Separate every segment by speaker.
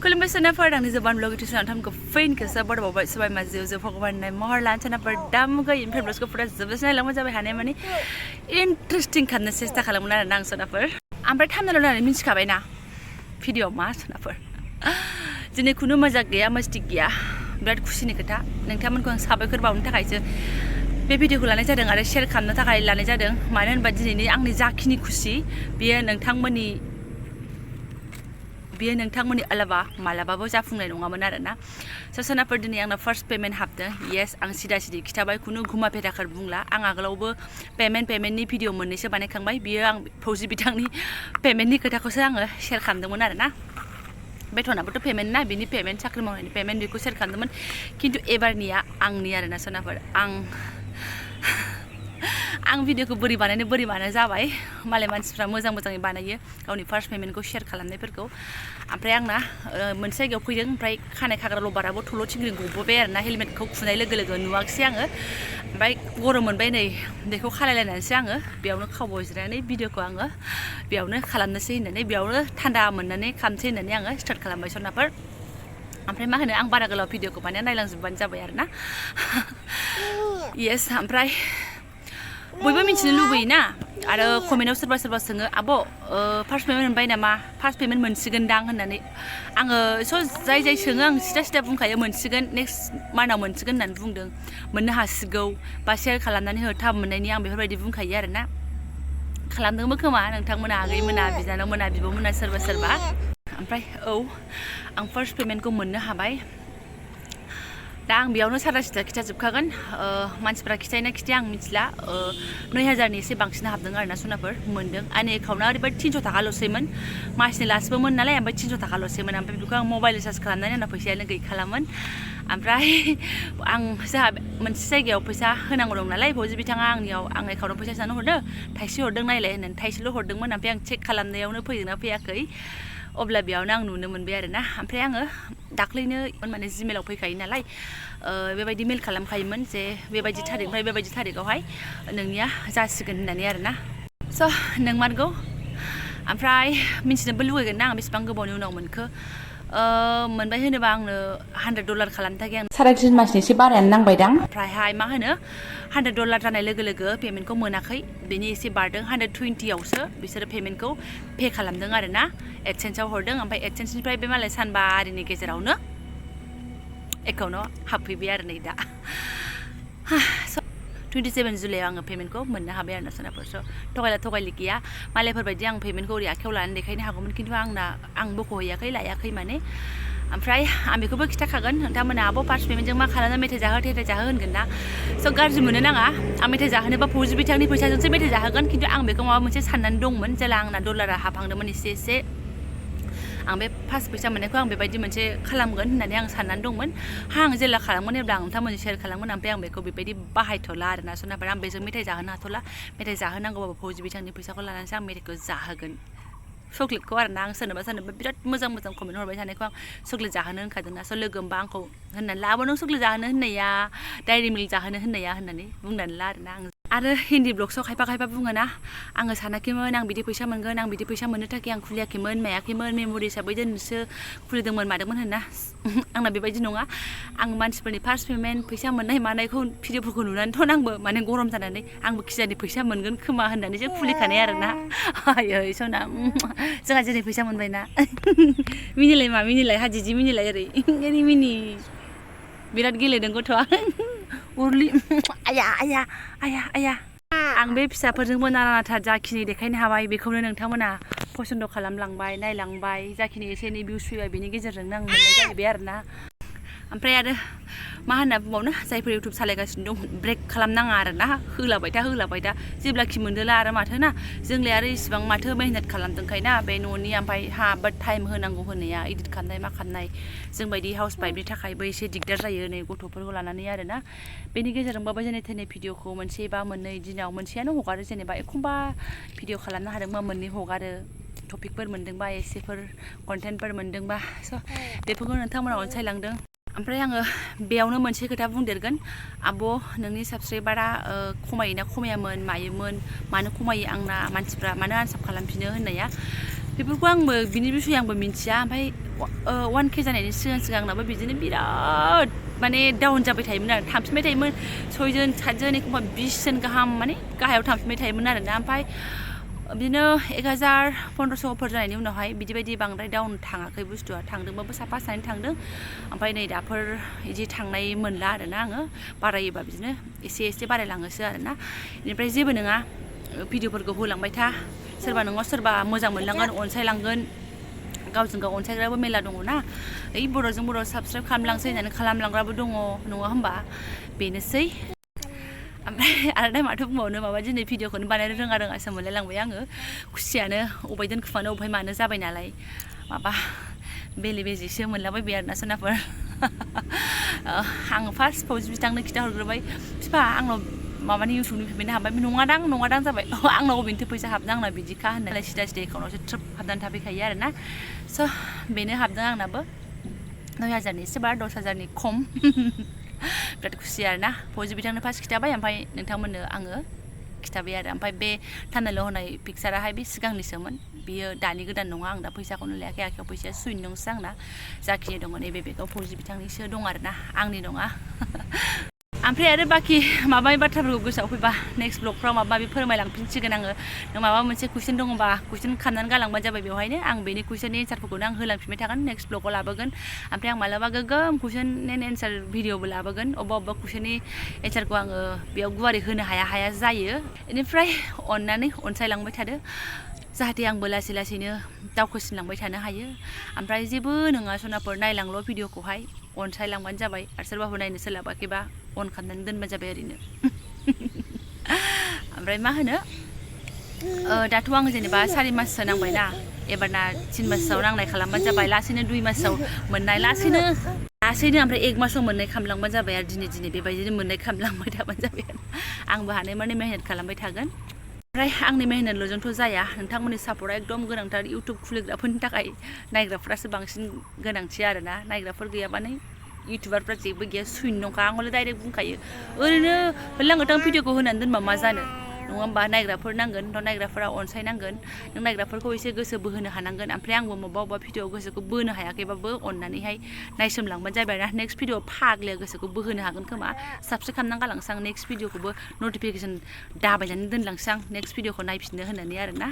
Speaker 1: खुलुमबाय सोनाफोर आंनि Jobanivlog YouTube थामखौ फैन के सब बड़बावबाय सबाय माजियाव जो भगवान नाय महर लान सोनाफोर दामगै इनफरमेशनखौ फुरा जोबजासे नायलांबाय जाबाय हानाय माने इन्टारेस्टिं खालामनो सेस्था खालामोन आरो आं सोनाफोर ओमफ्राय थामनाल' नायनानै मिन्थिखाबायना भिडिअ मा सोनाफोर दिनै खुनु मजाक गैया मस्टिक गैया बिराद खुसिनि खोथा नोंथांमोनखौ आं साबायखर बावनो थाखायसो बे भिडिअखौ लानाय जादों आरो शेयार खालामनो थाखाय लानाय जादों मानो होनबा दिनैनि आंनि जाखिनि खुसि बियो नोंथांमोननि अलावा मालाबाबो जाफुंनाय नङामोन आरोना सोनाफोर दिनै आंना फार्स्ट पेमेन्ट हाबदों येस आं सिदा सिदि खिथाबाय खुनु घुमा फेराखोर बुंला आं आगोलावबो पेमेन्टनि भिडिअ मोननैसो बानायखांबाय बियो आं फौजि बिथांनि पेमेन्टनि खोथाखौसो आङो शेयार खालामदोंमोन आरोना बेथनाबोथ' पेमेन्ट ना बिनि पेमेन्ट साख्रि मावनायनि पेमेन्ट बेखौ शेयार खालामदोंमोन खिन्थु एबारनिया आंनि आरोना सोनाफोर आं भिडिअखौ बोरै बानायनो जाबाय मालाय मानसिफ्रा मोजाङै बानायो गावनि फार्स्ट पेमेन्टखौ शेयार खालामनायफोरखौ ओमफ्राय आंना मोनसे जायगायाव फैदों ओमफ्राय खानाय खाग्रा लबाराबो थल' थिंग्रिं गबोबाय आरोना हेलमेटखौ खुनाय लोगो लोगो नुवाखिसै आङो ओमफ्राय गरम मोनबाय नै बेखौ खालायलायनानैसो आङो बेयावनो खावबाव जिरायनानै भिडिअखौ आङो बेयावनो खालामनोसै होननानै बेयावनो थान्दा मोननानै खालामसै होननानै आङो स्टार्ट खालामबाय सोनाफोर ओमफ्राय मा होनो आं बारा गोलाव भिडिअखौ बानायना नायलांजोबबानो जाबाय आरोना येस ओमफ्राय बयबो मिथिनो लुबैयोना आरो कमेन्टआव सोरबा सोङो आब' फार्स्ट पेमेन्ट मोनबाय नामा फार्स्ट पेमेन्ट मोनसिगोनदां होननानै आङो जाय सोङो आं सिदा बुंखायो मोनसिगोन नेक्स्ट मान्थआव मोनसिगोन होननानै बुंदों मोननो हासिगौ बा शेयार खालामनानै हो थाब मोननायनि आं बेफोरबायदि बुंखायो आरोना खालामदोंबो खोमा नोंथांमोना आगैमोना बिनानावमोना बिब'मोना सोरबा ओमफ्राय औ आं फार्स्ट पेमेन्टखौ मोननो हाबाय दा आं बेयावनो सादा सिदा खिथाजोबखागोन मानसिफ्रा खिथायोना खिथाया आं मिथिला 9,000नि एसे बांसिन हाबदों आरोना सोनाफोर मोनदों आंनि एकाउन्टआ ओरैबायदि 300 थाखाल'सैमोन मासनि लास्टबोमोन नालाय ओमफ्राय 300 थाखाल'सैमोन ओमफ्राय बेखौ आं मबाइल रिसार्ज खालामनानै आंना फैसायानो गैखालामोन ओमफ्राय आं जोंहा मोनसे जायगायाव फैसा होनांगौ दं नालाय फौजि बिथाङा आं एकाउन्टआव फैसा सोनानै हरदो थाइसे हरदों नायलाय होननानै थाइसेल' हरदोंमोन ओमफ्राय आं चेक खालामनायावनो फैदोंना फैयाखै अब्ला बेयावनो आं नुनो मोनबाय आरोना ओमफ्राय आङो दाख्लैनो माने जिमेलाव फैखायो नालाय बेबायदि मेल खालामखायोमोन जे बेबायदि थारिखनिफ्राय बेबायदि थारिखआवहाय नोंनिया जासिगोन होननानै आरोना स' नोंमारगौ ओमफ्राय मिथिनोबो लुगैगोन ना आं बेसेबां गोबावनि उनाव मोनखो मोनबाय होनोबा आंनो $100 खालामनो थाखाय आं 3.5 मासनि एसे बारायानो नांबायदां ओमफ्रायहाय मा होनो $100 जानाय लोगो लोगो पेमेन्टखौ मोनाखै बेनि एसे बारदों 120आवसो बिसोरो पेमेन्टखौ पे खालामदों आरोना एडसेन्सआव हरदों ओमफ्राय एडसेन्सनिफ्राय बे मालाय सानबा आरिनि गेजेरावनो एकाउन्टआव हाबफैबाय आरो नै दा 27 जुलाइआव आङो पेमेन्टखौ मोननो हाबाय आरोना सोनाफोर स' थगायलि गैया मालायफोरबायदि आं पेमेन्टखौ ओरै आखायाव लानानै देखायनो हागौमोन खिन्थु आं बख'हैयाखै लायाखै माने ओमफ्राय आं बेखौबो खिथाखागोन नोंथांमोना आब' फार्स्ट पेमेन्टजों मा खालामनो मेथाइ जाहो होनगोन ना स' गाज्रि मोननो नाङा आं मेथाइ जाहोनोबा फौजि बिथांनि फैसाजोंसो मेथाइ जाहोगोन खिन्थु आं बेखौ माबा मोनसे साननानै दंमोन जेला आंना डलारा हाबहांदोंमोन एसे आं बे फार्स्ट फैसा मोननायखौ आं बेबायदि मोनसे खालामगोन होननानै आं साननानै दंमोन आं जेला खालामगोन अब्ला आं नोंथांमोनजों शेयार खालामगोन ओमफ्राय आं बेखौ बेबायदि बाहायथ'ला आरोना सोनाफोर आं बेजों मेथाइ जाहोनो हाथ'ला मेथाइ जाहोनांगौबाबो फौजि बिथांनि फैसाखौ लानानैसो आं मेथाइखौ जाहोगोन चक्लेटखौ आरोना आं सोरनोबा बिराद मोजां कमेन्ट हरबाय थानायखौ आं चक्लेट जाहोनो होनखादोंना स' लोगो होमबा आंखौ होननानै ला नों चक्लेट जाहोनो होननाया डायरि मिल्क जाहोनो होननाया होननानै बुंनानै ला आरोना आरो हिन्दी ब्लग्सआव खायफा बुङोना आङो सानाखैमोन आं बिदि फैसा मोनगोन आं बिदि फैसा मोननो थाखाय आं खुलियाखैमोन मायाखैमोन मेम'रि हिसाबै दोननोसो खुलिदोंमोन मादोंमोन होनना आंना बेबायदि नङा आं मानसिफोरनि फार्स्ट पेमेन्ट फैसा मोननाय मानायखौ भिडिअफोरखौ नुनानैथ' आंबो माने गरम जानानै आंबो खिजानि फैसा मोनगोन खोमा होननानैसो खुलिखानाय आरोना आयै सना जोंहा जेरै फैसा मोनबायना मिनिलाय हाजिजि मिनिलाय ओरै मिनि बिराद गेलेदों गथ'आ उरलि आया आं बे फिसाफोरजोंबो नानाथा जाखिनि देखायनो हाबाय बेखौनो नोंथांमोना पसन्द खालामलांबाय नायलांबाय जाखिनि एसे एनै भिउस फैबाय बेनि गेजेरजोंनो आं मोननाय जाहैबाय आरोना ओमफ्राय आरो मा होनना बुंबावनो जायफोर इउटुब सालायगासिनो दं ब्रेक खालामनाङा आरोना होलाबाय था जेब्लाखि मोनदोला आरो माथो ना जोंलाय आरो इसिबां माथो मेहनत खालामदोंखायना बे न'नि ओमफ्राय बाट टाइम होनांगौ होनाया एडिट खालामनाय मा खालामनाय जोंबायदि हाउस वाइफनि थाखायबो एसे दिगदार जायो नै गथ'फोरखौ लानानै आरोना बेनि गेजेरजोंबाबो जेने थेने भिडिअखौ मोनसे बा मोननै दिनाव मोनसेयानो हगारो जेनेबा एखमबा भिडिअ खालामनो हादोंबा मोननै हगारो टपिकफोर मोनदोंबा एसेफोर कन्टेन्टफोर मोनदोंबा स' बेफोरखौ नोंथांमोना अनसायलांदों ओमफ्राय आङो बेयावनो मोनसे खोथा बुंदेरगोन आब' नोंनि साबस्क्राइबारा खमायोना खमायामोन मायोमोन मानो खमायो आंना मानसिफ्रा मानो आनसाब खालामफिनो होननाया बेफोरखौ आंबो बिनि बिसय आंबो मिन्थिया ओमफ्राय 1K जानायनि सिगां आंनाबो बिदिनो बिराद माने डाउन जाबाय थायोमोन आरो थांफिनबाय थायोमोन 6 जन 7 जन एखमबा 20 जन गाहाम माने गाहायाव थांफिनबाय थायोमोन आरोना ओमफ्राय बिदिनो 1000-1500फोर जानायनि उनावहाय बिदि बांद्राय डाउन थाङाखै बुस्थुआ थांदोंबाबो साफा सानै थांदों ओमफ्राय नै दाफोर बिदि थांनाय मोनला आरोना आङो बारायोबा बिदिनो एसे बारायलाङोसो आरोना बेनिफ्राय जेबो नङा भिडिअफोरखौ होलांबाय था सोरबा नङा सोरबा मोजां मोनलांगोन अनसायलांगोन गावजों गाव अनसायग्राबो मेला दङ ना ओइ बर'जों बर' साबस्क्राइब खालामलांसै होननानै खालामलांग्राबो दङ नङा होमबा बेनोसै ओमफ्राय आरो दा माथो बुंबावनो माबा दिनै भिडिअखौनो बानायनो रोङासो मोनलायलांबाय आङो खुसियानो अबहाय दोनखुमानो अबहाय मानो जाबाय नालाय माबा बेले बेजेसो मोनलाबायबाय आरोना सनाफोर आङो फार्स्ट फौजि बिथांनो खिथाहरग्रोबाय बिफा आंनाव माबानि इउटुबनि पेमेन्ट हाबबाय नङादां जाबाय आंनाव अबेनिथो फैसा हाबदों आंना बिदिखा होननानै सिदा एकाउन्टावसो ट्रिप हाबनानै थाफैखायो आरोना स' बेनो हाबदों आंनाबो 9000नि एसे बारा 10000नि खम बिराद खुसि आरोना फौजि बिथांनो फार्स्ट खिथाबाय ओमफ्राय नोंथांमोननो आङो खिथाबाय आरो ओमफ्राय बे थान्दाल' होनाय पिक्साराहाय बे सिगांनिसोमोन बियो दानि गोदान नङा आं दा फैसाखौनो लायाखै आखायाव फैसाया सुइन दंसो आंना जाखिनि दङ नैबे बेगाव फौजि बिथांनिसो दं आरोना आंनि नङा ओमफ्राय आरो बाखि माबा बाथ्राफोरखौ गोसोआव फैबा नेक्स्ट ब्लगफ्राव माबा माबि फोरमायलांफिनसिगोन आङो नों माबा मोनसे कुइसन दङबा कुइसन खालामनानै गालांबानो जाबाय बेवहायनो आं बेनि कुइसननि एन्सारफोरखौनो आं होलांफिनबाय थागोन नेक्स्ट ब्लगाव लाबोगोन ओमफ्राय आं मालाबा गोगोम कुइसन एन्ड एन्सार भिडिअबो लाबोगोन अबेबा कुइसननि एन्सारखौ आङो बेयाव गुवारै होनो हाया जायो बेनिफ्राय अननानै अनसायलांबाय थादो जाहाथे आंबो लासैनो दावखोसिनलांबाय थानो हायो ओमफ्राय जेबो नङा सनाफोर नायलांल' भिडिअखौहाय अनसायलांबानो जाबाय आरो सोरबाफोर नायनो सोलाबाखैबा अन खालामनानै दोनबानो जाबाय ओरैनो ओमफ्राय मा होनो दाथ' आं जेनेबा 4 माससो नांबायना एबारना 3 मासआव नांनाय खालामबानो जाबाय लासैनो 2 मासआव मोननाय लासैनो ओमफ्राय 1 मासआव मोननाय खालामलांबानो जाबाय आरो दिनै बेबायदिनो मोननाय खालामलांबाय थाबानो जाबाय आंबो हानाय माने मेहनत खालामबाय थागोन ओमफ्राय आंनि मेहनतल'जोंथ' जाया नोंथांमोननि सापर्टआ एकदम गोनांथार इउटुब खुलिग्राफोरनि थाखाय नायग्राफ्रासो बांसिन गोनांथि आरोना नायग्राफोर गैयाबानो इउटुबारफ्रा जेबो गैया सुइन दंखा आं हले डाइरेक्ट बुंखायो ओरैनो होलांगोन भिडिअखौ होनानै दोनबा मा जानो नङा होमबा नायग्राफोर नांगोन नायग्राफोरा अनसायनांगोन नों नायग्राफोरखौ एसे गोसो बोहोनो हानांगोन ओमफ्राय आंबो बबेबा भिडिअ गोसोखौ बोनो हायाखैबाबो अननानैहाय नायसोमलांबानो जाबाय आरो नेक्स्ट भिडिअ फाग्लिया गोसोखौ बोहोनो हागोन खोमा साबस्क्राइब खालामनानै गालांसां नेक्स्ट भिडिअखौबो नटिफिकेसन दाबायनानै दोनलांसां नेक्स्ट भिडिअखौ नायफिननो होननानै आरोना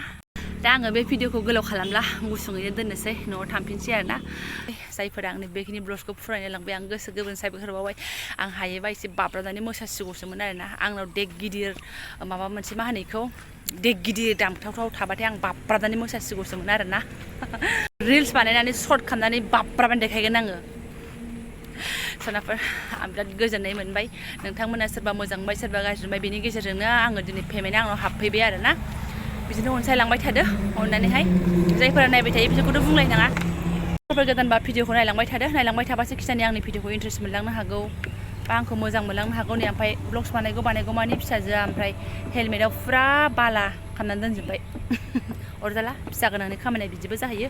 Speaker 1: दा आङो बे भिडिअखौ गोलाव खालामला गुसुङैनो दोननोसै न'आव थांफिनसै आरोना जायफोरा आंनि बेखिनि ब्लगखौ फरायनो लांबाय आं गोसो गोबोन साबायखर होबावबाय आं हायोबा एसे बाब्रानानै मोसासिगौसोमोन आरोना आंनाव देक गिदिर माबा मोनसे मा होनो बेखौ देक गिदिर दामथावथाव थाबाथाय आं बाब्रानानै मोसासिगौसोमोन आरोना रिल्स बानायनानै सर्ट खालामनानै बाब्राबानो देखायगोन आङो सनाफोर आं बिराद गोजोननाय मोनबाय नोंथांमोना सोरबा मोजां मोनबाय सोरबा गाज्रि मोनबाय बेनि गेजेरजोंनो आङो दिनै पेमेन्टआ आंनाव हाबफैबाय आरोना बिदिनो अनसायलांबाय थादो अननानैहाय जायफोरा नायबाय थायो बिसोरखौथ' बुंलायनाङा सोरबा गोदानबा भिडिअखौ नायलांबाय थाबासो खिथानि आंनि भिडिअखौ इन्ट्रेस्ट मोनलांनो हागौ बा आंखौ मोजां मोनलांनो हागौ नै ओमफ्राय ब्लग्स बानायगौ मानि फिसाजोआ ओमफ्राय हेलमेटाव फुरा बाला खालामनानै दोनजोब्बाय अरजाला फिसा गोनांनि खामानिया बिदिबो जाहैयो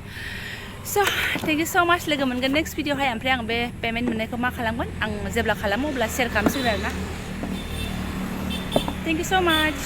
Speaker 1: स' थेंक इउ स' माच लोगो मोनगोन नेक्स्ट भिडिअहाय ओमफ्राय आं बे पेमेन्ट मोननायखौ मा खालामगोन आं जेब्ला खालामो अब्ला शेयार खालामसिगोन आरोना थेंक इउ स' माच